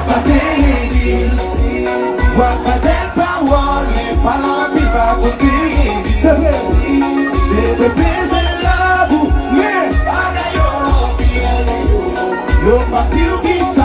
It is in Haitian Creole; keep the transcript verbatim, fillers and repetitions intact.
Pa te gen dil. W ap bay bèl pawòl, men pale anpil pa konn peye. Se vre. Se te bezwen love ou, men bagay yo anpil. Yo pa di w kisa